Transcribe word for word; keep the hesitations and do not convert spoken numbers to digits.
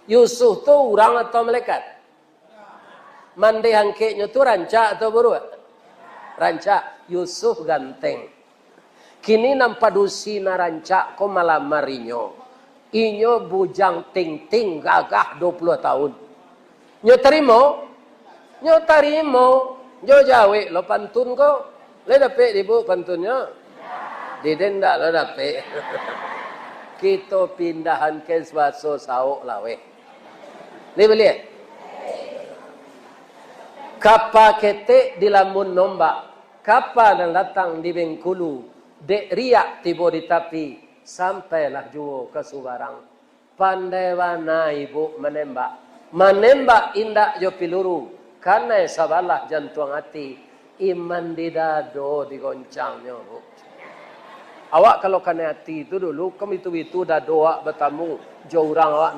Yusuf tu urang atau malaikat? Mandeh angkeknyo tu rancak atau buruak? Rancak. Yusuf ganteng. Kini nan padusi nan rancak ko malamar inyo. Inyo bujang ting-ting gagah dua puluah tahun. Nyo tarimo? Nyo tarimo. Jo jawek lo pantun ko. Lai dapek di ibuk pantunnyo? Di den ndak lo dapek. Kito pindahan ka baso saok lah weh. Lai buliah? Kapa ketek dilamun ombak, kapa nan datang di Bengkulu, dek riak tibo di tapi, sampailah juo ka subarang. Pandai bana ibuk manembak. Manembak indak jo piluru, kanai sabalah jantuang ati, iman di dado digoncangnyo, Buk. Awak kalau kanai ati tu dulu, kan bitu-bitu dado awak batamu jo urang awak